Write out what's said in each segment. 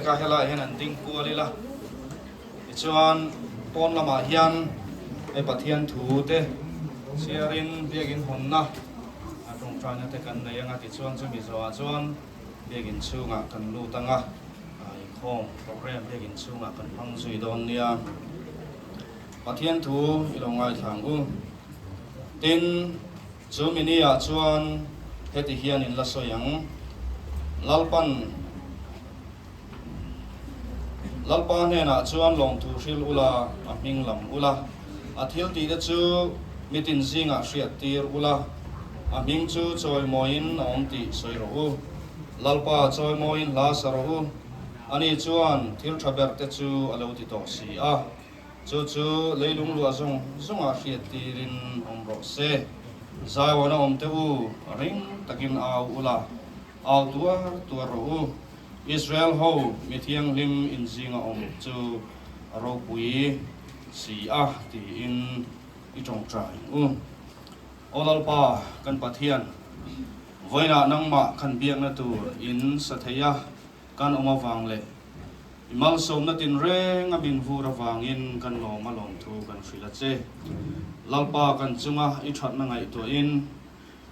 a, helaiah hian han ding kual ila. Tichuan pawn lamah hian hei Pathian thu te chhiarin biakin hawnna a tawngtaina te kan nei anga tichuan chumi zawhah chuan biakin chhungah kan lut anga inkhawm program biakin chhungah kan hmang zui dawn nia. Pathian thu i lo ngaithla ang u. Tin, chu mi niah chuan heti hian in la sawi ang, Lalpan, Lalpa hnenah chuan lawmthu hril ula, a hming lam ula, a thil tihte chu mitin zingah hriat tir ula, a hming chu chawimawiin a awm tih sawi rawh u. Lalpa chawimawiin hla sa rawh u, ani chuan thil tha berte chu a lo ti tawh si a. Chu chu leilung luah zawng zawngah hriat tirin awm rawh se. Zaiawn a awm teh u, ring takin au ula, au tuar tuar rawh u. Israel ho mi thianghlim inzinga awm chu a ropui si a tiin i tawngtai u. Aw Lalpa kan Pathian, vawiinah nangmah kan biakna tur in sa thei a kan awm avang leh I malsawmna tinreng a min vur avangin kan lawm a lawmthu kan hrilh a che. Lalpa kan chunga i thatna ngaihtuahin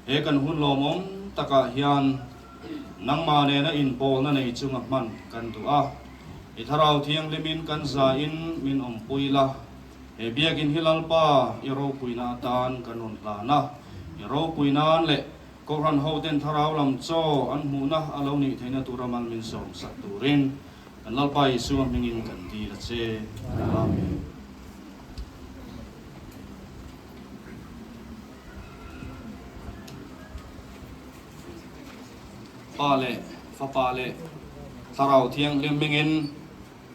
he kan hun lawmawm takah hian nangmah nena inpawlna nei chunga hman kan duh a. I Thlarau Thianghlimin kan zain min awmpui la, he biakin hi Lalpa i ropuina atan kan rawn hlan a, i ropui nan leh Kohhran hoten thlarau lam chaw an hmuhna a lo nih theihna tura mal min sawm sak turin kan Lalpa Isua hmingin kan dil a che. Amen. Pa leh Fapa leh Thlarau Thianghlim hmingin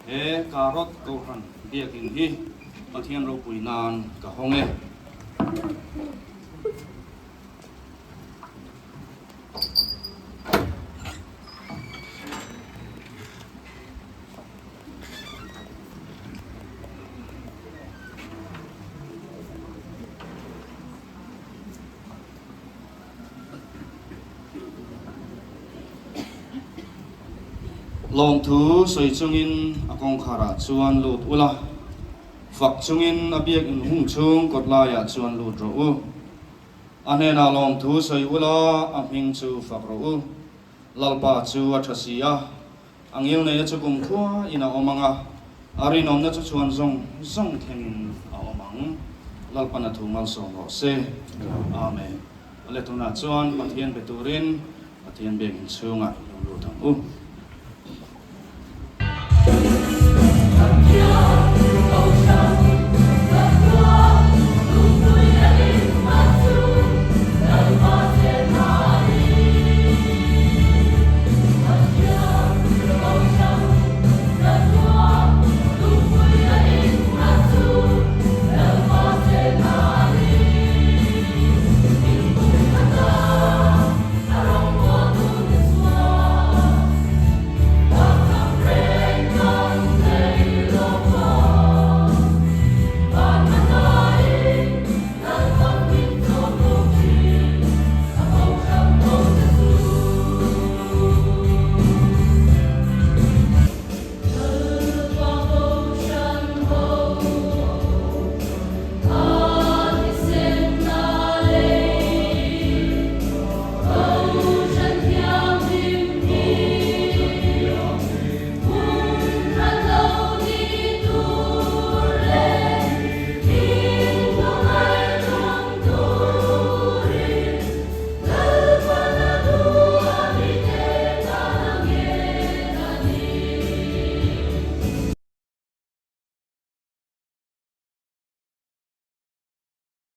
he Karot Kohhran Biakin hi Pathian ropui nan ka hawng e. Lawmthu sawi chungin a kawngkharah chuan lut ula, fak chungin a biak inhung chhung kawt laiah chuan lut rawh u. A hnenah lawmthu sawi ula, a hming chu fak rawh u. Lalpa chu a tha si a, a ngilneia chu kumkhua in a awm ang a, a rinawmna chu chhuan zawng zawng thlengin a awm ang. Lalpan a thu malsawm rawh se. Amen. Awle tunah chuan Pathian be turin Pathian biakinn chhungah i lo lut ang u.